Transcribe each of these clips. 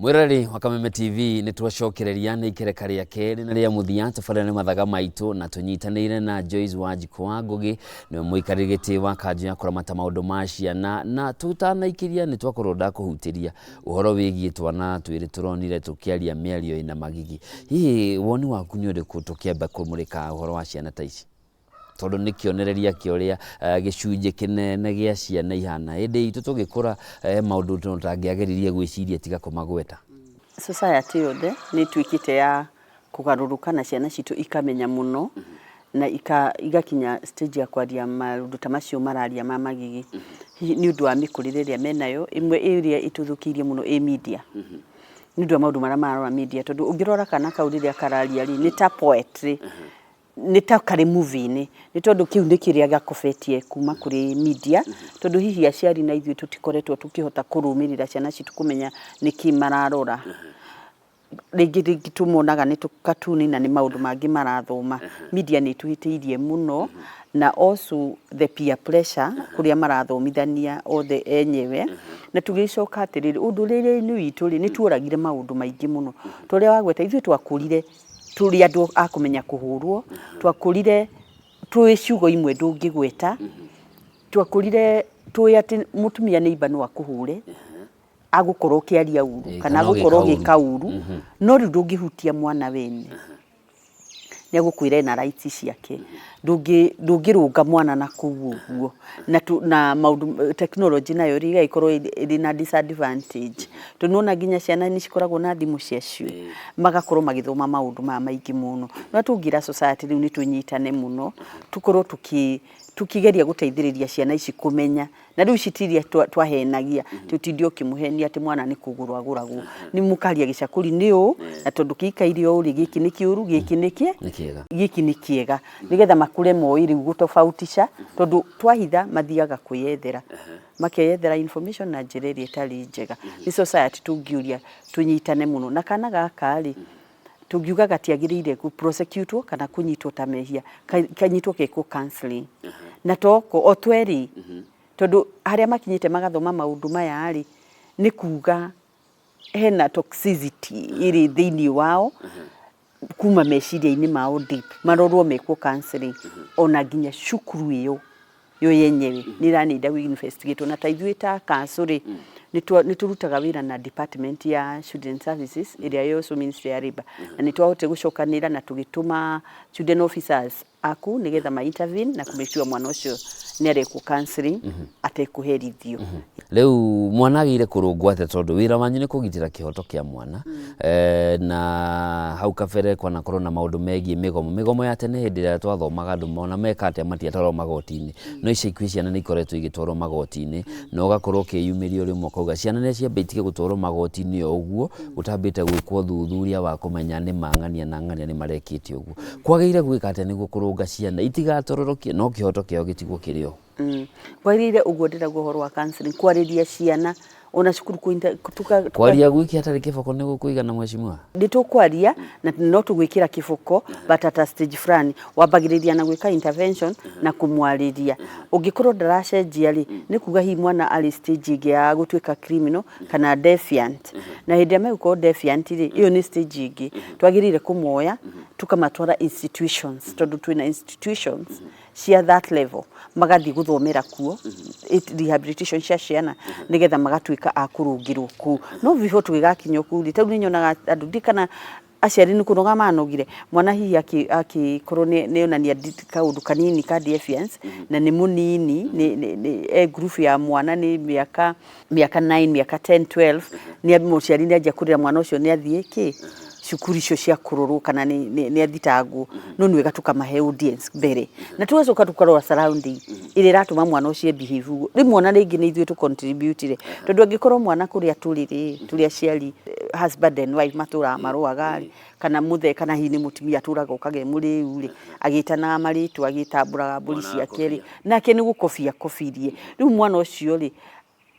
Mwĩroreri wa Kameme TV, nĩ twacokereria nĩ ikereka rĩa kerĩ na rĩa mũthia tabarĩra nĩ Mathaga Maitũ, na tũnyitanĩire na Joyce Wanjikũ wa Ngũgĩ, nĩwe mũikarĩri gĩtĩ wa kanjũ ya kũramata maũndũ ma ciana. Na tũtanaikĩria nĩ twakorwo ndakũhutĩria ũhoro wĩgiĩ twana twĩrĩ tũronire tũkĩaria mĩario ĩna magigi. Hihi woni waku nĩ ũrĩkũ tũkĩamba kũmũrĩka ũhoro wa ciana ta ici, tondũ nĩ kĩonereria kĩa ũrĩa gĩcunjĩ kĩnene gĩa ciana ihana? Hĩndĩ itũ tũgĩkũra, maũndũ tũtangĩageririe gwĩciria tiga kũmagweta. Society yothe nĩ ĩtuĩkĩte ya kũgarũrũka na ciana citũ ikamenya mũno na igakinya stage ya kwaria maũndũ ta macio mararia ma magigi, hihi nĩ ũndũ wa mĩkũrĩre ĩrĩa menayo. Ĩmwe ĩrĩa ĩtũthũkĩirie mũno ĩ media, nĩ ũndũ wa maũndũ marĩa mararora media, tondũ ũngĩrora kana kau rĩrĩa kararia rĩ, nĩ ta poetry, nĩ ta karĩ movie-inĩ, nĩ tondũ kĩu nĩ kĩrĩa gakobetie kuma kũrĩ media, tondũ hihi aciari na ithuĩ tũtikoretwo tũkĩhota kũrũmĩrĩra ciana citũ kũmenya nĩkĩ mararora. Rĩngĩ rĩngĩ tũmonaga nĩ tũkatuni na nĩ maũndũ mangĩ marathoma. Media nĩ ĩtũhĩtĩirie mũno, na also the peer pressure, kũrĩa marathomithania othe enyewe. Na tũgĩcoka atĩrĩrĩ, ũndũrĩre-inĩ witũ rĩ, nĩ tuoragire maũndũ maingĩ mũno. Ta ũrĩa wagweta, ithuĩ twakũrire tũrĩ andũ a kũmenya kũhũrwo, twakũrire tũĩ ciugo imwe ndũngĩgweta, twakũrire tũĩ atĩ mũtumia nĩ imba no akũhũre, agũkorwo ũkĩaria ũru kana kana agũkorwo ũgĩka ũgĩka ũru, no rĩu ndũngĩhutia mwana wene, nĩ agũkwĩra ena rights ciake. Ndũngĩrũnga mwana na kũu ũguo. Na maũndũ technology nayo rĩ, ĩgagĩkorwo ĩrĩ na disadvantage, tondũ nĩwona nginya ciana nĩ cikoragwo na thimũ ciacio, magakorwo magĩthoma maũndũ maya maingĩ mũno. No tũngĩra society rĩu nĩ tũnyitane mũno, tũkorwo tũkĩgeria gũteithĩrĩria ciana ici kũmenya. Na rĩu ici ti iria twahenagia, tũtinde ũkĩmũhenia atĩ mwana nĩ kũgũrwo agũragwo. Nĩ mũkaria gĩcakũri nĩ ũũ, na tondũ kĩikaire ũũ rĩ, gĩkĩ nĩ kĩũru, gĩkĩ nĩ kĩ? Nĩ kĩega. Gĩkĩ nĩ kĩega. Nĩgetha makũre moĩ rĩu gũtofautisha, tondũ twahitha mathiaga kwĩyethera. Makeyethera information na njĩra ĩrĩa ĩtarĩ njega. Nĩ society tũngĩũria tũnyitane mũno. Na kana gaka rĩ, tũngiuga gatiagĩrĩire gũ prosecute wo kana kũnyitwo ta mehia, kanyitwo gekwo counseling. Na toko o twerĩ, tondũ harĩa makinyĩte magathoma maũndũ maya rĩ, nĩ kuga hena toxicity ĩrĩ thĩinĩ wao kuma meciria-inĩ mao deep, marorwo mekwo counseling. Ona nginya cukuru ĩyo yo yenyewe nĩ ĩranĩnda gũ investigate. Na ta ithuĩ ta council rĩ, nĩ tũrutaga wĩra na department ya children services ĩrĩa ĩ also ministry ya labour, na nĩ twahotire gũcokanĩrĩra na tũgĩtũma children officers aku nĩgetha ma intervene na kũ make sure mwana ũcio nĩ arekwo counseling atekũherithio. Rĩu mwana agĩrĩire kũrũngwo atĩa, tondũ wĩra wanyu nĩ kũgitĩra kĩhoto kĩa mwana? Na hau kabere kwanakorwo na maũndũ megiĩ mĩgomo. Mĩgomo ya tene, hĩndĩ ĩrĩa twathomaga, andũ ona meka atĩa matiatwaragwo magoti-inĩ, no ica ikuhĩ ciana nĩ ikoretwo igĩtwarwo magoti-inĩ, na ũgakorwo ũkĩyumĩria ũrĩ ũmwe ũkauga ciana nĩ ciambe itige gũtwarwo magoti-inĩ o ũguo gũtambĩte gwĩkwo ũthuthuria wa kũmenya nĩ ma ng'ania na ng'ania nĩ marekĩte ũguo. Kwagĩrĩire gwĩka atĩa nĩguo kũrũnga ciana itigatororokie no kĩhoto kĩao gĩtigwo kĩrĩ o? Kwagĩrĩire ũguo ndĩrauga ũhoro wa counseling, kwarĩria ciana ona cukuru Kwaria gwiki hatarĩ kĩboko nĩ gũkũigana, mheshimiwa? Nĩ tũkwaria na no tũgwĩkĩra kĩboko, but at a stage fulani wambagĩrĩria na gwĩka intervention na kũmwarĩria. Ũngĩkorwo ndaracenjia rĩ, nĩ kuga hihi mwana arĩ stage ĩngĩ ya gũtuĩka criminal kana defiant, na hĩndĩ ĩrĩa megũkorwo defiant rĩ, ĩyo nĩ stage ĩngĩ twagĩrĩire kũmoya tũkamatwara institutions, tondũ twĩna institutions cia that level, magathiĩ gũthomera kuo rehabilitation cia ciana, nĩgetha magatuĩka a kũrũngĩrwo kũu. No before tũgĩgakinya kũu rĩ, tarĩu nĩ nyonaga andũ, ndi kana aciari nĩ kũnoga manogire, mwana hihi akĩkorwo nĩ onania kaũndũ kanini ka defiance na nĩ mũnini, nĩ e group ya mwana nĩ mĩaka 9, mĩaka 10, 12, nĩ mũciari nĩ anjia kũrĩra, mwana ũcio nĩ athiĩ kĩ cukuru icio cia kũrorwo kana nĩ athitangwo. No nĩ wega tũkamahe audience mbere na tũgacoka tũkarora surrounding ĩrĩa ĩratũma mwana ũcio behave ũguo. Rĩmwe ona rĩngĩ nĩ ithuĩ tũ contribute tondũ angĩkorwo mwana kũrĩa tũrĩ rĩ, tũrĩ aciari, husband and wife matũraga marũaga rĩ, kana mũthee kana hihi nĩ mũtumia atũraga okaga e mũrĩu rĩ, agĩtanaga marĩtwa, agĩtambũraga mbũri ciake rĩ, nake nĩ gũkobia akobirie. Rĩu mwana ũcio rĩ,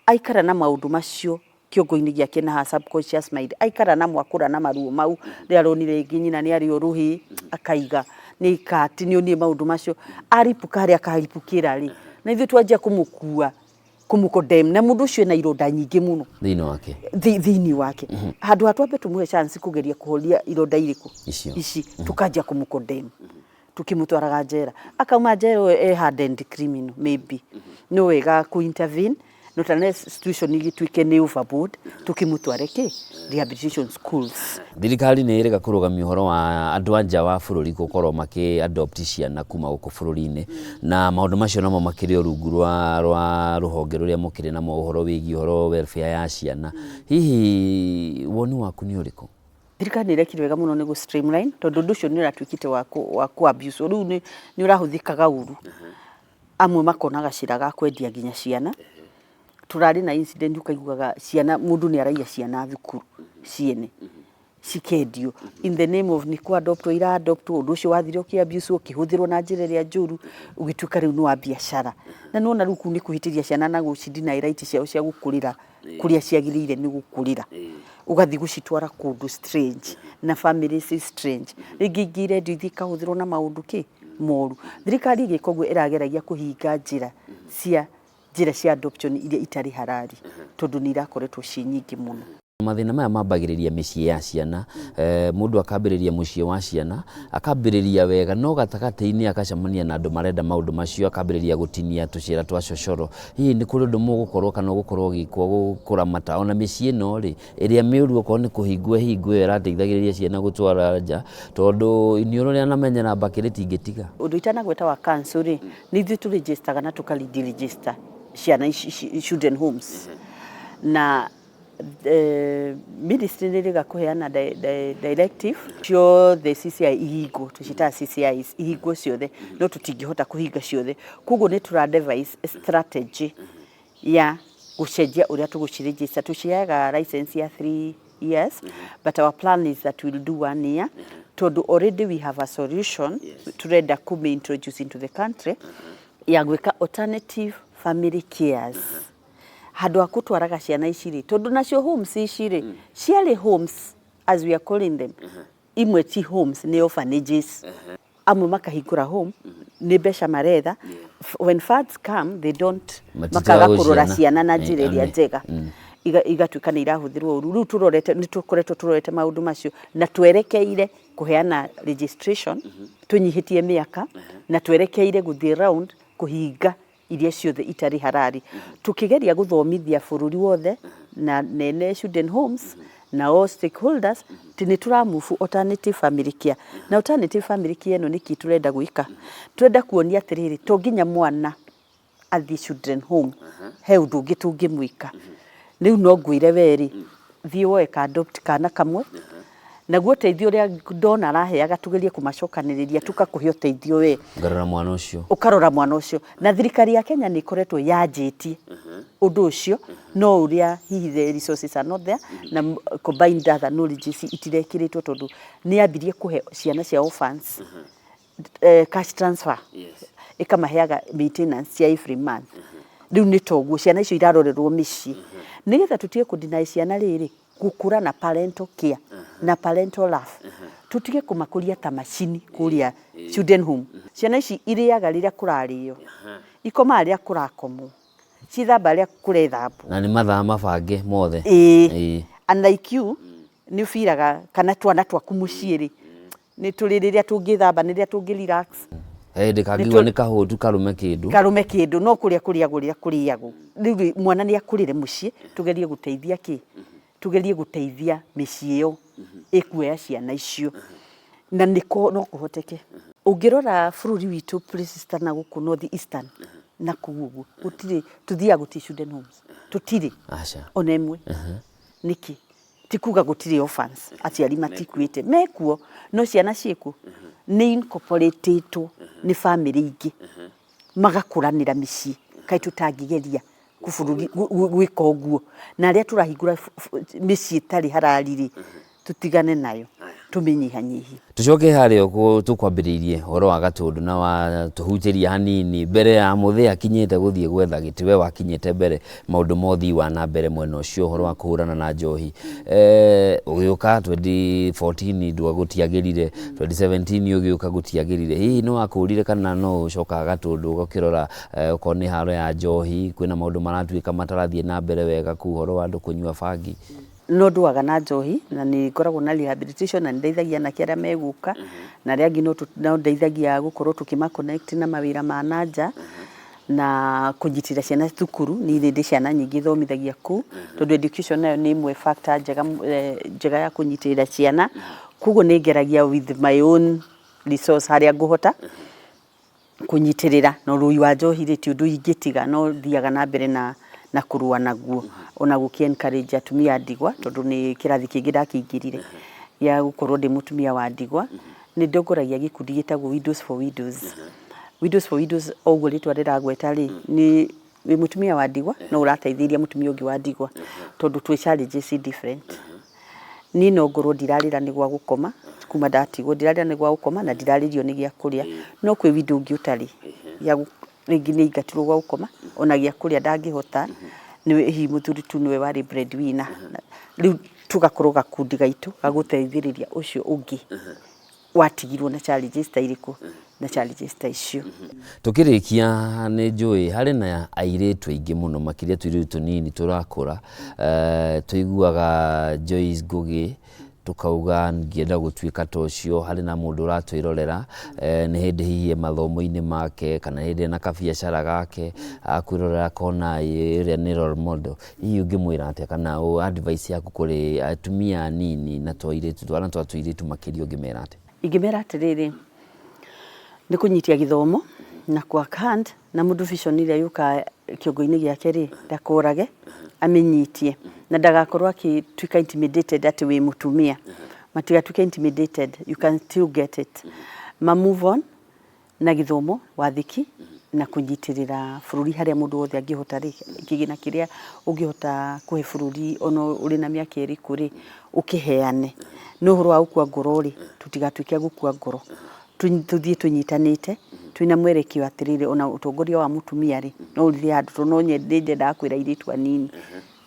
aikara na maũndũ macio kĩongo-inĩ gĩake na her subconscious mind, aikara namo, akũra na maruo mau. Rĩrĩa aronire rĩngĩ nyina nĩ arĩo rũhĩ, akaiga nĩ ikati, nĩ onire maũndũ macio, aripũka harĩa akaripũkĩra rĩ, na ithuĩ twanjia kũmũkua. Kũmũ-condemn na mũndũ ũcio ena ironda nyingĩ mũno thĩinĩ wake. Thĩinĩ wake. Handũ ha twambe tũmũhe chance kũgeria kũhoria ironda irĩkũ? Icio. Ici, tũkanjia kũmũ-condemn tũkĩmũtwaraga njera, akauma njera ũyũ e hardened criminal maybe. No wega kũ intervene not unless situation ĩgĩtuĩke nĩ overboard, tũkĩmũtware kĩ rehabilitation schools. Thirikari nĩ ĩrega kũrũgamia ũhoro wa andũ a nja wa bũrũri gũkorwo makĩ adopt ciana kuma gũkũ bũrũri-inĩ, na maũndũ macio namo makĩrĩ o rungu rwa rũhonge rũrĩa mũkĩrĩ namo ũhoro wĩgiĩ ũhoro welfare ya ciana. Hihi woni waku nĩ ũrĩkũ? Thirikari nĩ ĩrekire wega mũno nĩ gũ streamline, tondũ ũndũ ũcio nĩ ũratuĩkĩte wa kũ abuse, rĩu nĩ ũrahũthĩkaga ũru, amwe makona gacĩra ga kwendia nginya ciana. Tũrarĩ na incident ũkaiguaga ciana, mũndũ nĩ araiya ciana thukuru ciene cikendio in the name of nĩ kũ adoptwo ira adoptwo. Ũndũ ũcio wathire ũkĩ abuse, ũkĩhũthĩrwo na njĩra ĩrĩa njũru, ũgĩtuĩka rĩu nĩ wa biacara. Na nĩwona rĩu kũu nĩ kũhĩtĩria ciana na gũci-deny right ciao cia gũkũrĩra kũrĩa ciagĩrĩire nĩ gũkũrĩra, ũgathiĩ gũcitwara kũndũ strange na families strange, rĩngĩ ingĩ irendio ithiĩ ikahũthĩrwo na maũndũ kĩ moru. Thirikari ĩgĩka ũguo ĩrageragia kũhinga njĩra cia adoption iria itarĩ harari, tondũ nĩ irakoretwo ciĩ nyingĩ mũno. Mathĩna maya mambagĩrĩria mĩciĩ ya ciana. Mũndũ akambĩrĩria mũciĩ wa ciana, akambĩrĩria wega, no gatagatĩ-inĩ akacemania na andũ marenda maũndũ macio, akambĩrĩria gũtinia tũcĩra twa cocoro. Hihi nĩ kũrĩ ũndũ mũgũkorwo kana ũgũkorwo ũgĩkwo kũramata ona mĩciĩ ĩno rĩ, ĩrĩa mĩũru, okorwo nĩ kũhingwo ĩhingwo ĩyo ĩrateithagĩrĩria ciana gũtwara nja, tondũ iniũrũ rĩanamenyera mbakĩ rĩtingĩtiga? Ũndũ itanagweta wa council rĩ, nĩ ithuĩ tũregistaga na tũka deregister ciana ici children homes, na ministry nĩ ĩrĩga kũheana directive ciothe CCI ihingwo, tũciĩtaga CCIs, ihingwo ciothe, no tũtingĩhota kũhinga ciothe. Koguo nĩ tũra devise strategy ya gũcenjia ũrĩa tũgũciregister. Tũciheaga license ya 3 years, but our plan is that we'll do one year, tondũ already we have a solution turenda kũmĩ introduce into the country ya gwĩka alternative family cares handũ ha gũtwaraga ciana ici rĩ, tondũ nacio homes ici rĩ, ciarĩ homes as we are calling them, imwe ti homes, nĩ orphanages. Amwe makahingũra home nĩ mbeca maretha. When funds come, they don't Matitwaraga makaga kũrora ciana. Ciana na njĩra ĩrĩa njega, igatuĩka nĩ irahũthĩrwo ũru. Rĩu tũrorete, nĩ tũkoretwo tũrorete maũndũ macio na twerekeire kũheana registration tũnyihĩtie mĩaka, na twerekeire gũthiĩ round kũhinga iria ciothe itarĩ harari, tukĩgeria gũthomithia bũrũri wothe na nene children homes na all stakeholders ti nĩ tũra move alternative family care. Na alternative family care ĩno nĩkĩ tũrenda gwĩka? Tũrenda kuonia atĩrĩrĩ, to nginya mwana athiĩ children home, he ũndũ ũngĩ tũngĩmwĩka. Rĩu no ngwĩre we rĩ, thiĩ woe ka adopt kana kamwe, naguo ũteithio ũrĩa ndona araheaga tugerie kũmacokanĩrĩria tũkakũhe ũteithio we ngarora mwana ũcio. Ũkarora mwana ũcio. Na thirikari ya Kenya nĩ ĩkoretwo yanjĩtie ũndũ ũcio, no ũrĩa hihi the resources are not there na combined other knowledges itirekĩrĩtwo, tondũ nĩ yambirie kũhe ciana cia orphans cash transfer, ĩkamaheaga maintenance cia every month. Rĩu nĩ toguo ciana icio irarorerwo mĩciĩ, nĩgetha tũtige kũ-deny ciana rĩrĩ gũkũra na parental care na parental love, tũtige kũmakũria ta macini kũrĩa children home. Ciana ici irĩaga rĩrĩa kũrarĩo, ikomaga rĩrĩa kũrakomwo, cithamba rĩrĩa kũrethambwo. Na nĩ mathaa mabange mothe. Ĩĩ. Unlike you, nĩ ũbiraga kana twana twaku mũciĩ rĩ, nĩ tũrĩ rĩrĩa tũngĩthamba, nĩ rĩrĩa tũngĩ relax. Hĩndĩ kangĩigua nĩ kahũtu karume kĩndũ. Karume kĩndũ, no kũrĩa kũrĩagwo rĩrĩa kũrĩagwo. Rĩu rĩ, mwana nĩ akũrĩre mũciĩ, tũgerie gũteithia kĩ, tũgerie gũteithia mĩciĩ ĩyo ĩkuoya ciana icio, na nĩko no kũhoteke. Ũngĩrora bũrũri witũ, places ta na gũkũ North Eastern na kũu ũguo, gũtirĩ tũthiaga, gũtirĩ children homes, tũtirĩ aca ona ĩmwe. Nĩkĩ? Ti kuga gũtirĩ orphans, aciari matikuĩte, mekuo, no ciana ciĩkuo nĩ incorporatĩtwo nĩ family ingĩ, magakũranĩra mĩciĩ. Kaĩ tũtangĩgeria kũbũrũri gwĩka ũguo? Na arĩa tũrahingũra mĩciĩ ĩtarĩ harari rĩ, tũtigane nayo. Tũmĩnyihanyihie. Tũcoke harĩa ũguo tũkwambĩrĩirie ũhoro wa Gatũndũ na watũhutĩria hanini mbere ya Mũthĩa akinyĩte gũthiĩ gwetha gĩtĩ, we wakinyĩte mbere maũndũ ma ũthii wa na mbere mwena ũcio ũhoro wa kũhũrana na njohi. Ũgĩũka 2014 ndwa gũtiagĩrire, 2017 ũgĩũka gũtiagĩrire. Hihi nĩ wakũrire kana no ũcokaga Gatũndũ ũgakĩrora okorwo nĩ haro ya njohi, kwĩna maũndũ maratuĩka matarathiĩ na mbere wega kũu ũhoro wa andũ kũnyua bangi? No ndũaga na njohi na nĩ ngoragwo na rehabilitation na nĩ ndeithagia anake arĩa megũka na arĩa angĩ no ndeithagia gũkorwo tũkĩma connect na mawĩra ma na nja na kũnyitĩrĩra ciana thukuru. Niĩ nĩ ndĩ ciana nyingĩ thomithagia kũu tondũ education nayo nĩ ĩmwe factor njega, njega ya kũnyitĩrĩra ciana. Koguo nĩ ngeragia with my own resource harĩa ngũhota kũnyitĩrĩra. Na ũrũi wa njohi rĩ, ti ũndũ ingĩtiga, no thiaga na mbere na kũrũa naguo, ona gũkĩ encourage atumia a ndigwa, tondũ nĩ kĩrathi kĩngĩ ndakĩingĩrire gĩa gũkorwo ndĩ mũtumia wa ndigwa. Nĩ ndongoragia gĩkundi gĩtagwo Widows for Widows. Widows for Widows o ũguo rĩtwa rĩragweta rĩ, nĩ wĩ mũtumia wa ndigwa no ũrateithĩrĩria mũtumia ũngĩ wa ndigwa, tondũ twĩ challenges different. Niĩ no ngorwo ndirarĩra nĩ gwa gũkoma kuma ndatigwo, ndirarĩra nĩ gwa gũkoma na ndirarĩrio nĩ gĩa kũrĩa, no kwĩ window ũngĩ ũtarĩ gĩa, rĩngĩ nĩ aingatirwo gwa gũkoma ona gĩa kũrĩa ndangĩhota, nĩwe hihi mũthuri tu nĩwe warĩ bread winner. Rĩu tũgakorwo gakundi gaitũ ga gũteithĩrĩria ũcio ũngĩ watigirwo na challenges ta irĩkũ na challenges ta icio. Tũkĩrĩkia nĩ njũĩ harĩ na airĩtu aingĩ mũno makĩria tũirĩtu tũnini tũrakũra, tũiguaga Joyce Ngugi tũkauga ngĩenda gũtuĩka ta ũcio, harĩ na mũndũ ũratwĩrorera, nĩ hĩndĩ hihi e mathomo-inĩ make kana hĩndĩ ena kabiacara gake akwĩrorera akona ĩrĩa nĩ role model. Hihi ũngĩmwĩra atĩa kana advice yaku kũrĩ atumia anini na tũairĩtu, twana twa tũirĩtu makĩria ũngĩmera atĩa? Ingĩmera atĩrĩrĩ, nĩ kũnyitia gĩthomo na kũ work hard na mũndũ vision ĩrĩa yũkaga kĩongo-inĩ gĩake rĩ, ndakorage, amĩnyitie na ndagakorwo agĩtuĩka intimidated atĩ wĩ mũtumia. Matigatuĩke intimidated, you can still get it. Ma move on na gĩthomo, wathĩki na kũnyitĩrĩra bũrũri harĩa mũndũ wothe angĩhota rĩ, kĩgĩna kĩrĩa ũngĩhota kũhe bũrũri ona ũrĩ na mĩaka ĩrĩkũ rĩ, ũkĩheane. No ũhoro wa gũkua ngoro rĩ, tũtigatuĩke a gũkua ngoro, tũthiĩ tũnyitanĩte twĩna mwerekeo atĩrĩrĩ, ona ũtongoria wa mũtumia rĩ, no ũthiĩ handũ, tondũ no nĩ nyendaga kwĩra airĩtu anini,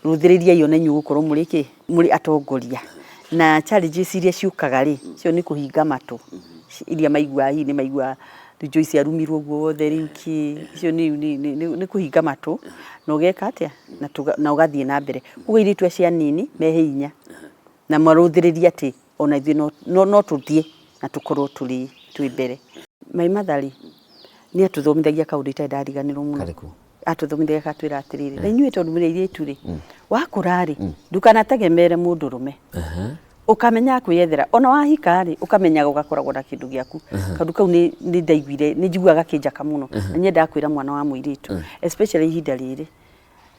rũthĩrĩriai ona inyuĩ gũkorwo mũrĩ kĩ, mũrĩ atongoria. Na challenges iria ciũkaga rĩ, icio nĩ kũhinga matũ, iria maiguaga hihi nĩ maiguaga rĩu Joyce arumirwo ũguo wothe rĩu kĩ, icio nĩ kũhinga matũ na ũgeka atĩa, na ũgathiĩ na mbere. Koguo airĩtu acio anini mehe hinya na marũthĩrĩrie atĩ ona ithuĩ no tũthiĩ na tũkorwo tũrĩ twĩ mbere. My mother rĩ, nĩ atũthomithagia kaũndũ itarĩ ndariganĩrwo mũno. Karĩkũ? Atũthomithagia agatwĩra atĩrĩrĩ, na inyuĩ tondũ mũrĩ airĩtu rĩ, wakũra rĩ, ndũkanategemeere mũndũrũme. Ũkamenyaga kwĩyethera, ona wahika rĩ, ũkamenyaga ũgakoragwo na kĩndũ gĩaku. Kaũndũ kau nĩ ndaiguire, nĩ njiguaga gakĩnjaka mũno. Na nyendaga kwĩra mwana wa mũirĩtu, especially ihinda rĩrĩ,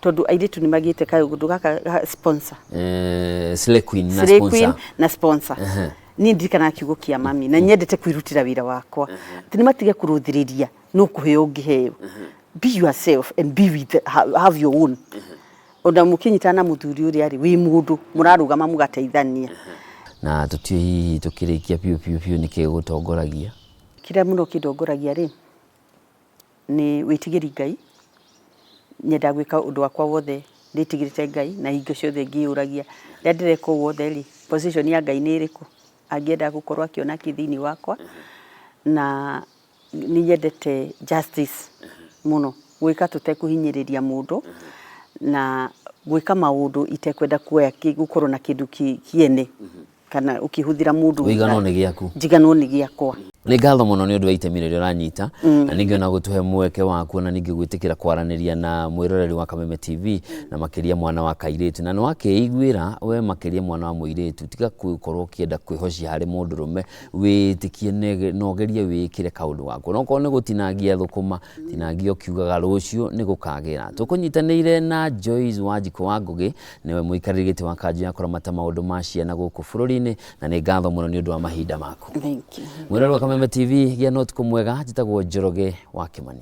tondũ airĩtu nĩ magĩte kaũndũ gaka ga sponsor. Slay queen na Slay queen sponsor. na sponsor. Niĩ ndirikanaga kiugo kĩa mami na nyendete kwĩrutĩra wĩra wakwa. Atĩ nĩ matige kũrũthĩrĩria no kũheo ũngĩheo. Be yourself and be with, have your own. Ona mũkĩnyitana na mũthuri ũrĩa rĩ, wĩ mũndũ mũrarũgama mũgateithania. Na tũtiũĩ hihi tũkĩrĩkia biũ biũ biũ nĩkĩ gĩgũtongoragia? Kĩrĩa mũno kĩndongoragia rĩ, nĩ wĩtigĩri Ngai. Nyendaga gwĩka ũndũ wakwa wothe ndĩtigĩrĩte Ngai na hingo ciothe ngĩyũragia rĩrĩa ndĩreka ũũ wothe rĩ, position ya Ngai nĩ ĩrĩkũ? Angĩenda gũkorwo akĩona kĩ thĩinĩ wakwa. Na nĩ nyendete justice mũno, gwĩka tũtekũhinyĩrĩria mũndũ na gwĩka maũndũ itekwenda kuoya gũkorwo na kĩndũ kĩene kana ũkĩhũthĩra mũndũ. Ũiganwo nĩ gĩaku. Njiganwo nĩ gĩakwa. Nĩ ngatho mũno nĩ ũndũ wa itemi rĩrĩa ũranyita na ningĩ ona gũtũhe mweke waku ona ningĩ gwĩtĩkĩra kwaranĩria na mwĩroreri wa Kameme TV na makĩria mwana wa kairĩtu. Na nĩ wakĩiguĩra we makĩria mwana wa mũirĩtu, tiga gũkorwo ũkĩenda kwĩhocia harĩ mũndũrũme, wĩĩtĩkie na ũgerie wĩĩkĩre kaũndũ gaku. Ona okorwo nĩ gũtinangia thũkũma, tinangia ũkiugaga rũciũ nĩ gũkagĩra. Tũkũnyitanĩire na Joyce Wanjikũ wa Ngũgĩ, nĩwe mũikarĩri gĩtĩ wa kanjũ ya kũramata maũndũ ma ciana gũkũ bũrũri-inĩ, na nĩ ngatho mũno nĩ ũndũ wa mahinda maku. Thank you. Mwĩroreri wa Kameme TV, gĩa na ũtukũ mwega. Njĩtagwo Njoroge wa Kĩmani.